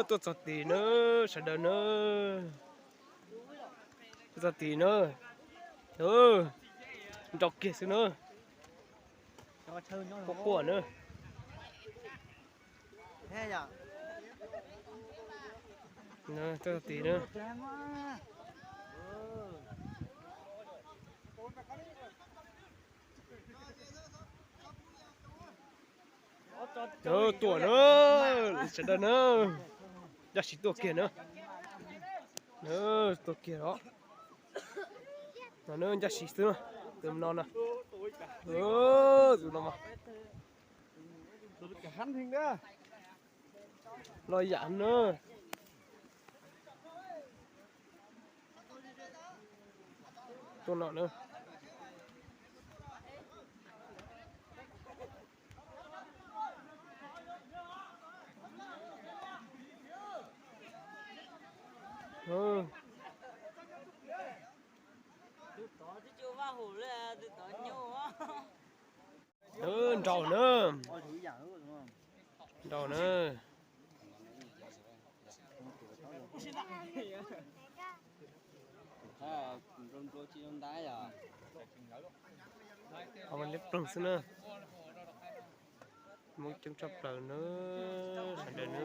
Tuaj txog tid na, sawv daws na. Tuaj txog tid na. Nrau kiag xwb na. Quaj quaj na. Tuaj txog tid na. Tuaj na, sawv daws na, ncaj siv tuaj kiag na. Tuaj kiag os. No na, ncaj siv xwb na, tus no na. Tus no mas loj yam na. Tuaj no na. Nrau na. Nrau na. Nrau nrau tsis zoo ntab yom. Qhov mas liab ploog xwb na. Hmoob coob tshaj plaws na, sawv daws na.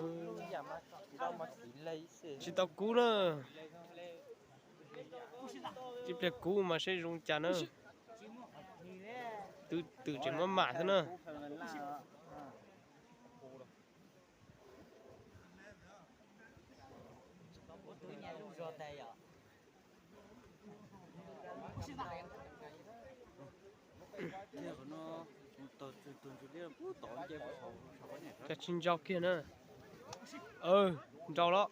Tsis tau kub na. Ib pliag kub mas seb zoo cas na. Twm twm tseem maj mam xwb na. Cas tsis ntsau kiag na. Nrau los.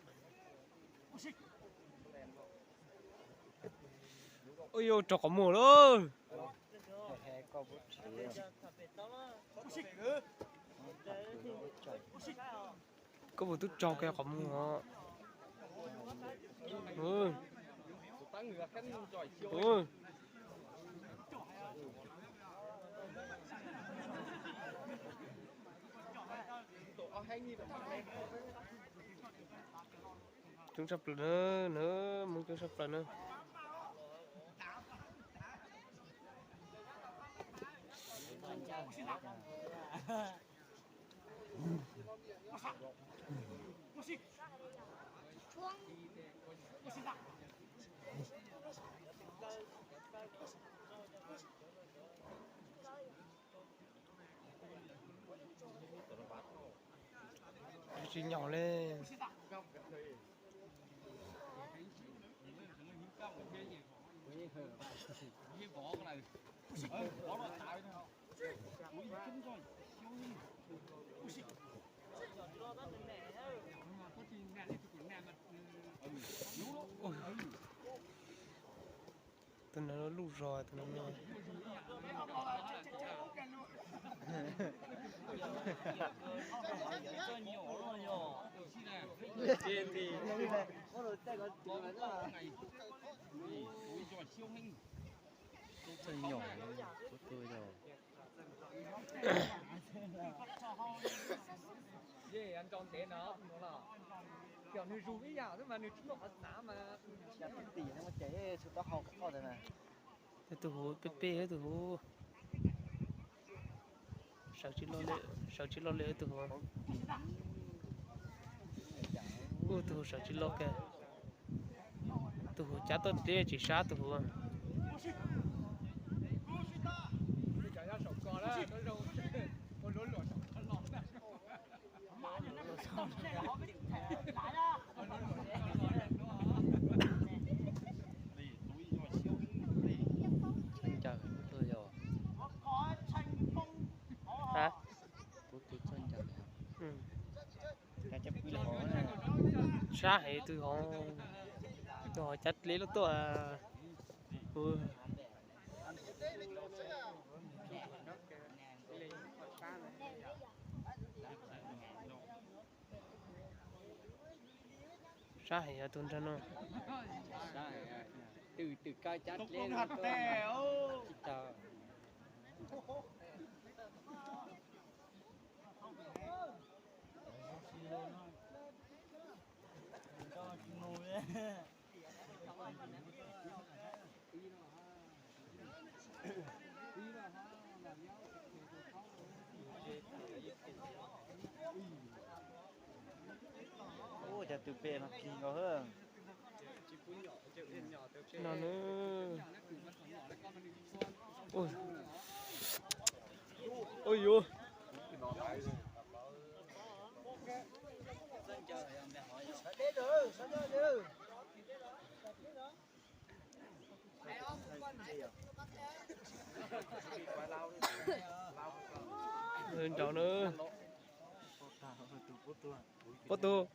Ua yuav raug qhov muag lawm. Koj puas tub tsaug kiag qhov muag os? Coob tshaj plaws na, na, Hmoob coob tshaj plaws na. Tsis nyaum li. Tus no luj zog tus no. Txawj nyaum, kuv tus yog. Nws zus ib yam xwb mas nws tsis muaj qhov txav mas. Tim no ces tsis tau hau qhov na. Tus huv peb peb tus huv. Sawv tsis loj li, sawv tsis loj li tus huv. Ub, tus huv sawv tsis loj kiag. Tus huv cav tuaj deb tsis sab tus huv. Txawj ncaws kuv tuaj yog. Hab? Kuv tus txawj ncaws. Sab heev tus hov, tus hov cav dleb lub tuaj. Sab heev yog tus nrog no. Twm twm kaw cav dleb tsis tau. Ua cas tus pem no kis nkaus hab. No na. Ui yuav. Nraud na. Pob tug.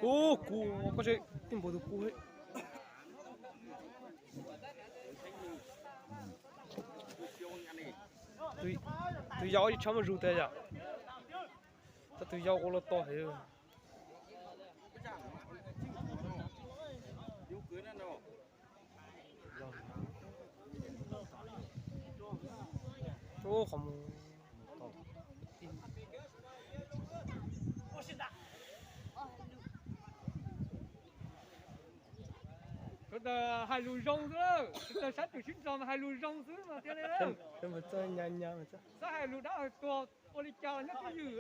Ub, kuv, koj tseem, tij npaum tus kuv. Tus yau tsis tshua muaj zug tiag yom. Tab tus yau ua los tau heev. Ub, qhov muag. Sawv daws hais lus zoo xwb, sawv daws sab tug sib nrog mas hais lus zoo xwb mas thiaj li. Xab hais lus dab hais tuag ua li cas los nyob twj ywm.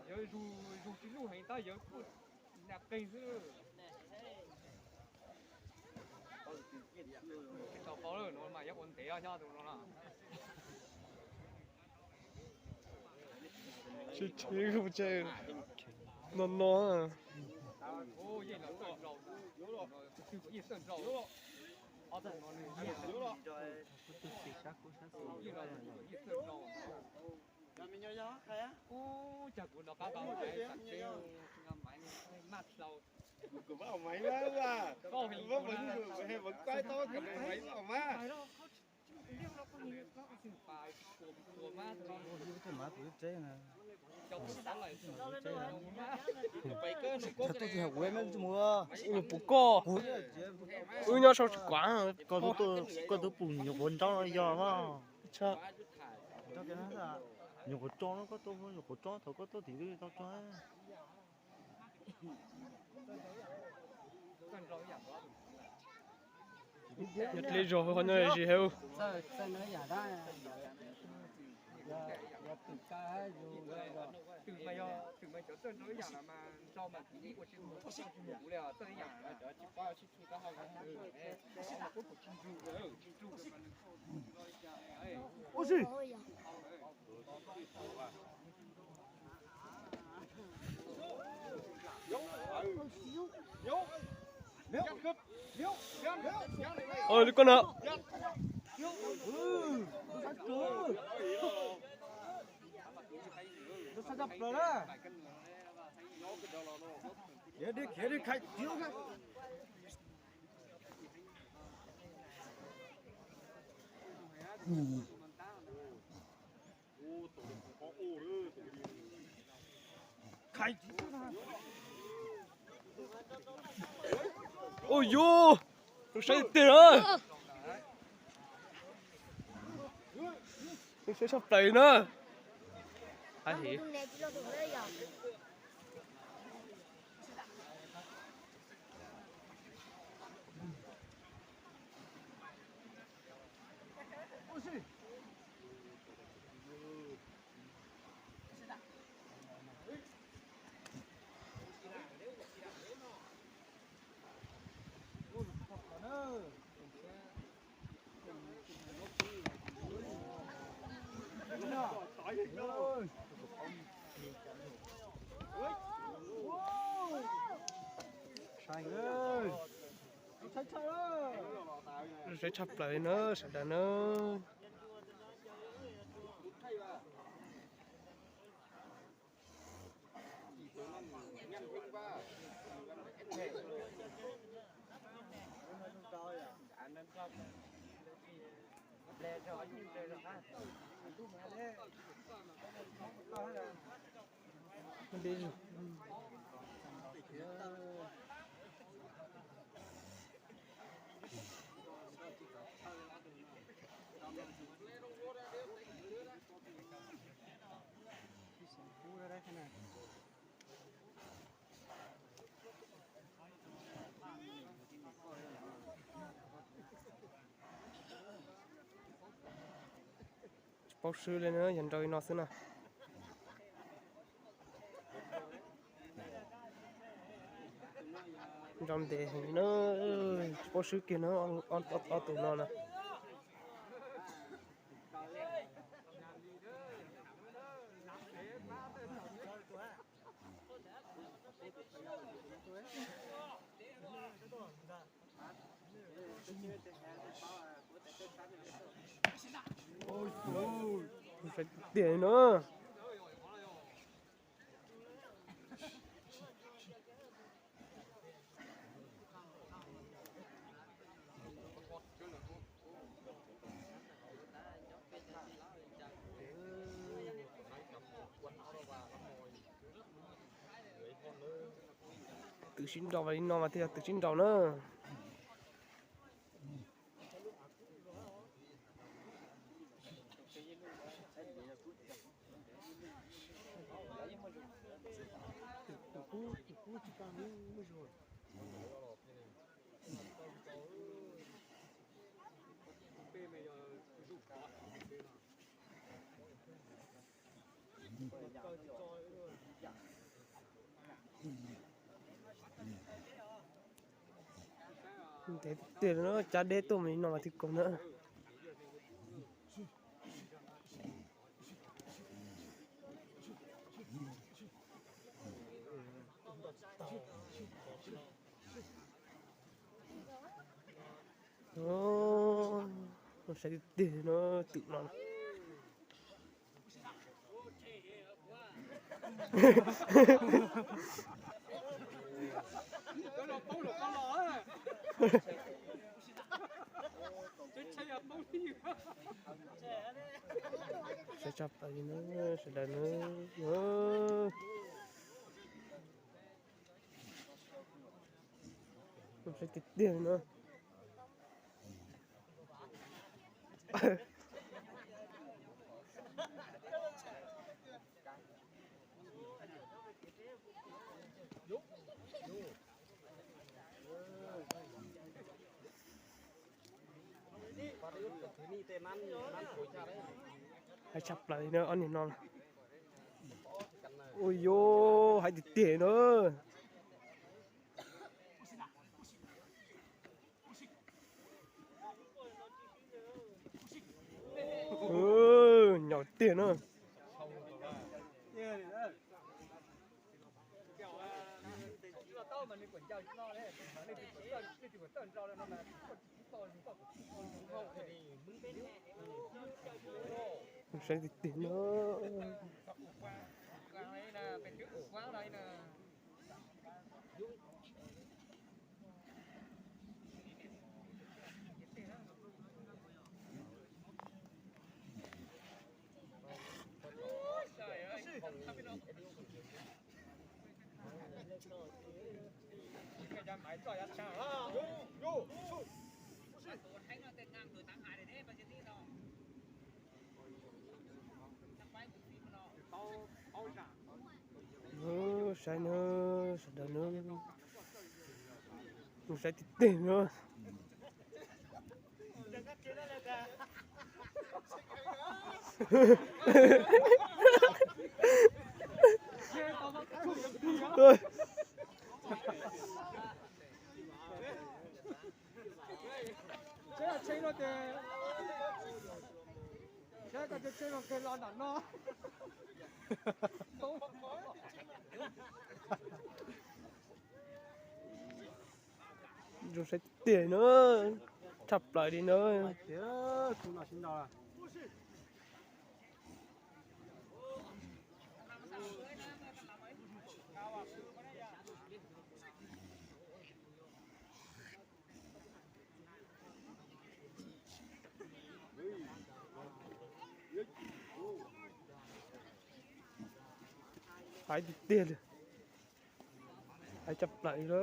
Yawg zug tsis luj heev tab yawg kuj nag qeeg xwb. Tsis tau paub lawm no mas yog ua ntev nyob tus no na. Tsis tsis no no. Ub, cas kuv nov qab nqa maiv, maj hlau. Kuv maj maiv mas, koj mas, mas koj tau maiv mas. Tus puv koj, wb nyob sau tsis kuav. Koj twb pum nyuam qhuav nrauj no yog mas. Nyuam qhuav tso no, koj tau nyuam qhuav tso thaum koj tuaj tim twb tau tso. Nyob dleb zog qhov no tsis heev. Ub, ua li koj no. Ua yus, saib tiag na. Saib tshaj plaws na. Saib tshaj plaws na sawv daws na. Tsis paub swb li na, yog nrau li no xwb na. Nrau ntev heev na, tsis paub swb kiag na, ob tus no na. Tiag no. Twm sib nraus li no mas thiaj yog twm sib nraus na. Ntev tiag tiag no, cab deb tuaj mus li no mas thiaj kawg na. Saib tiag tiag no, twm no. Saib tshaj plaws li na, sawv daws na. Saib tiag tiag no. Hais tshaj plaws li na ob niag no. Ui yus, hais tiag tiag na. Nyaum tiag na. Saib tiag tiag no. Saib na, sawv daws na. Saib tiag tiag na. Zoo saib tiag na, tshaj plaws li na. Haib tiag tiag li. Haib tshaj plaws li.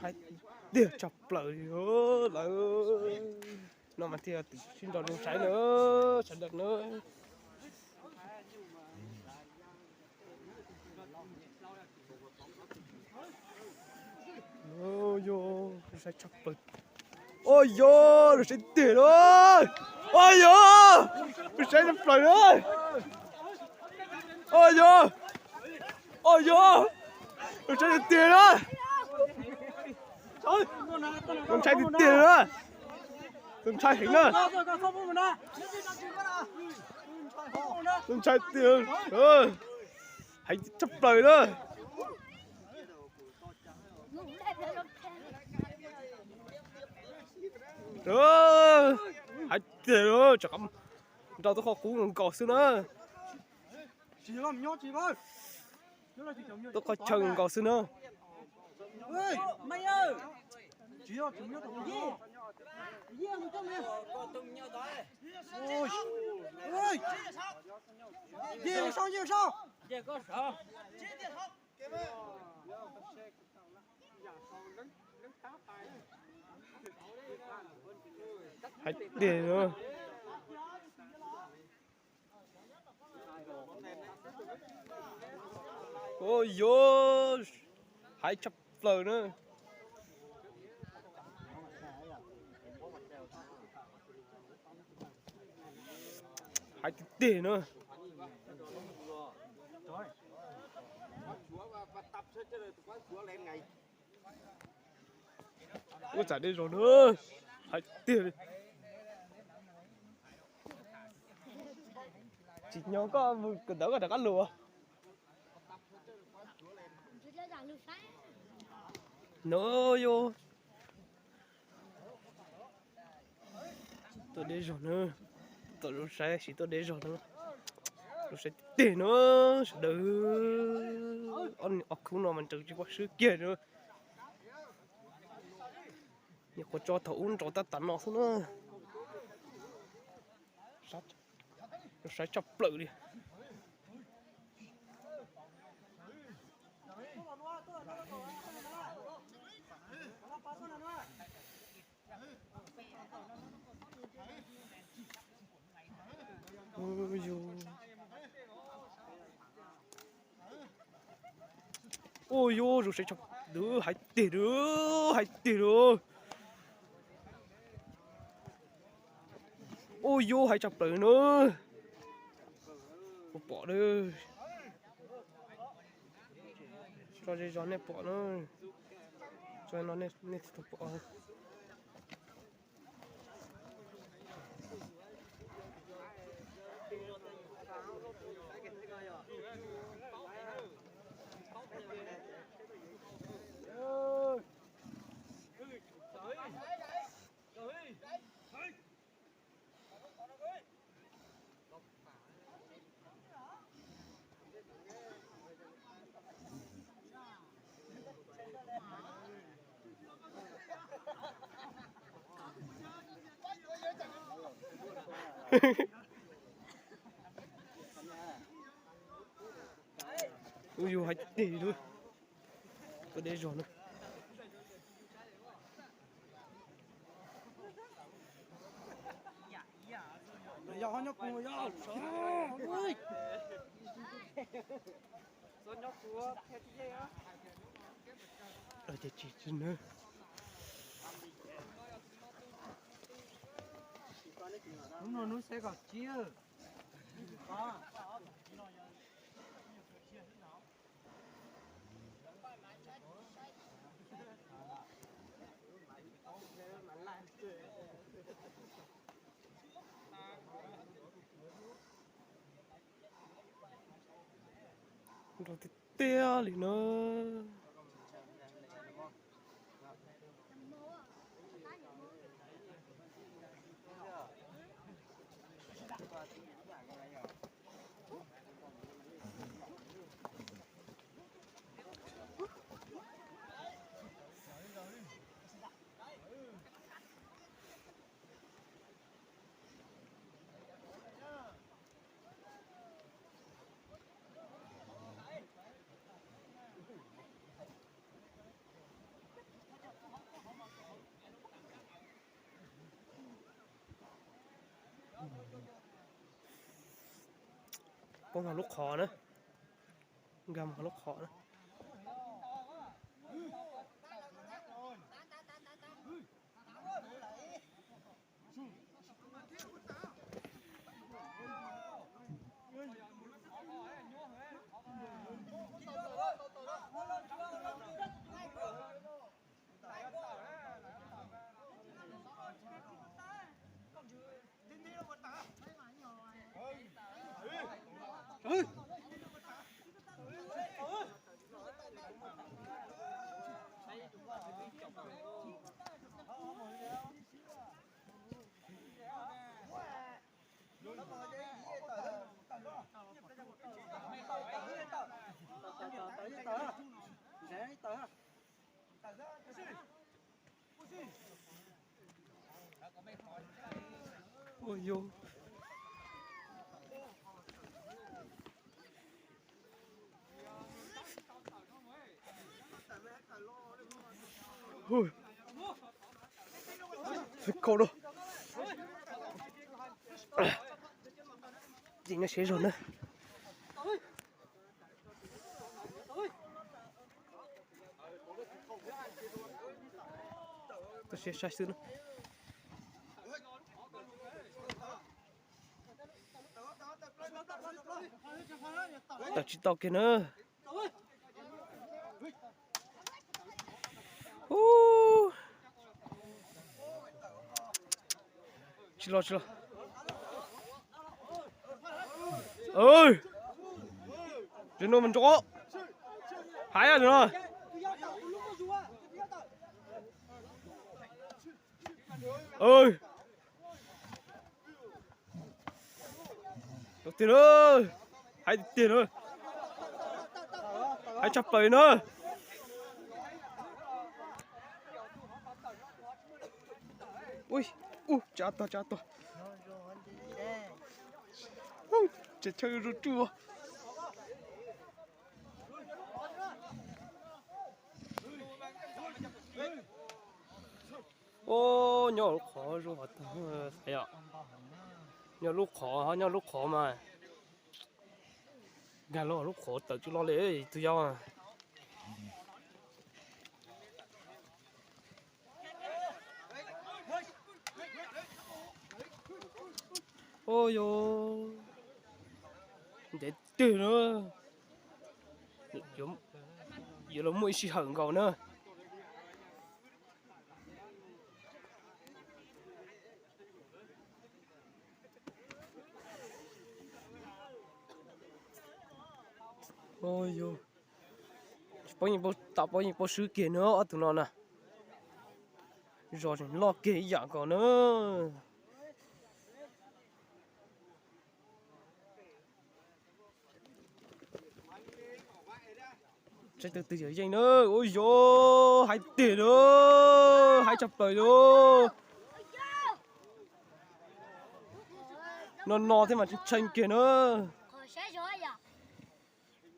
Haib tiag tshaj plaws li lawm. No mas thiaj sib nrog zoo saib na, sawv daws na. Ua yog zoo saib tshaj plaws. Ua yog zoo saib tiag na. Ua yog zoo saib tshaj plaws na. Ua yog, ua yog zoo saib tiag tiag na. Zoo saib tiag tiag na. Zoo saib heev na. Zoo saib tiag. Heev tshaj plaws na. Heev tiag, tsam nrau tub qhov qub nkaus xwb na. Tub qhov chaw nkaus xwb na. Heev tiag. Ua yog heev tshaj plaws na. Heev tiag tiag na. Ua tsav dej zog na, heev tiag li. Tsis nyob koj mus kawm ntawv koj rov qab los. No yog tuaj deb zog na, tuaj zoo saib siv tuaj deb zog na. Zoo saib tiag tiag na, sawv daws. Ob khub no mas ntshe tsis pom swb kiag na. Nyuam qhuav tso thaum ub nrov tab tom no xwb na. Zoo saib tshaj plaws li. Ua yog zoo saib tshaj, heev tiag, heev tiag li. Ua yog heev tshaj plaws na. Puas pom, tso zej zog nej pom na. Tso no nej thiaj tau pom. Ua yog heev tiag li, tuaj deb zog na. Ces tsis tsis na. Hnub no hnub xiab kaum tsib. Nrov tiag tiag li na. Poob hauv lub qhov na. Nkag mus hauv lub qhov na. Ui, yus. Ui. Khau da. Yeej nyob siab zog na. Koj siab saib xwb na. Tawm tsis tau kiag na. Ub. Tsis los, tsis los. Tus no mas nrov. Hais no. Tiag na, hais tiag na, hais tshaj plaws na. Ui, ub, tsa tog, tsa tog. Ub, tseem chaw zuj zus. Ub, nyob lub qhov zoo, yog nyob lub qhov, nyob lub qhov mas nkag los lub qhov tawm tsis los li tus yau. Ub, yus ntev twg na, yuav los muaj ib sij hawm nkaus na. Ub, yus, tsis paub yeej paub, tsis paub yeej paub swb kiag na ob tug no na. Zos tseem loj kiag ib yam nkaus na. Saib tus twg yog yeej na. Ub yus, hais tiag na, hais tshaj plaws na. No no thiab mas tshee tshee kiag na.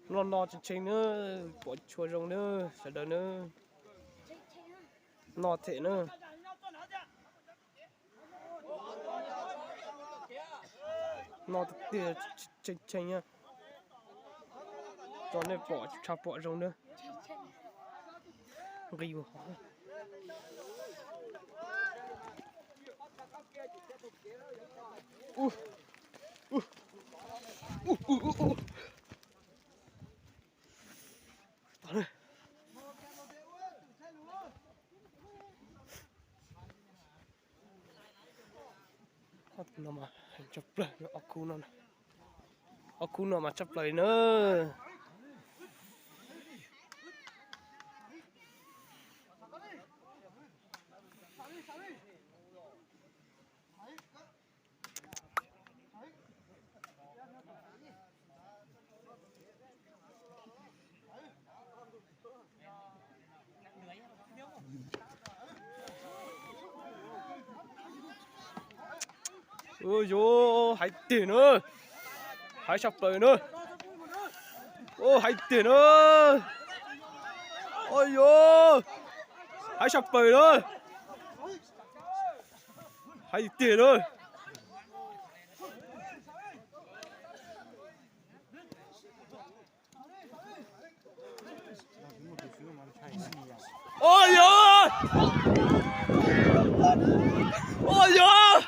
No no tshee tshee na, pom tshua zoo na, sawv daws na. No thiab na. No tiag tiag, tshee tshee na. Tso nej pom tshaj pom zoo na. Nqis ua hov. Ob tug no mas heev tshaj plaws, ob khub no, ob khub no mas tshaj plaws na. Ua yus, hais tiag na, hais tshaj plaws na. Ua hais tiag na. Ua yus, hais tshaj plaws na. Hais tiag na. Ua yog, ua yog,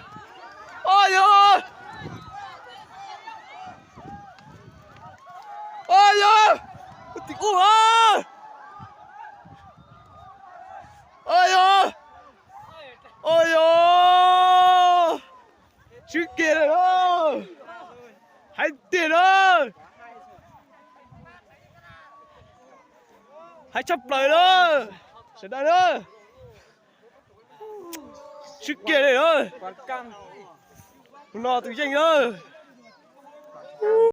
ua yog, ua yog, tim ub a, ua yog, ua yog, swb kiag lawm na, hais tiag na, hais tshaj plaws na, sawv daws na, swb kiag li na, no tus yeej na.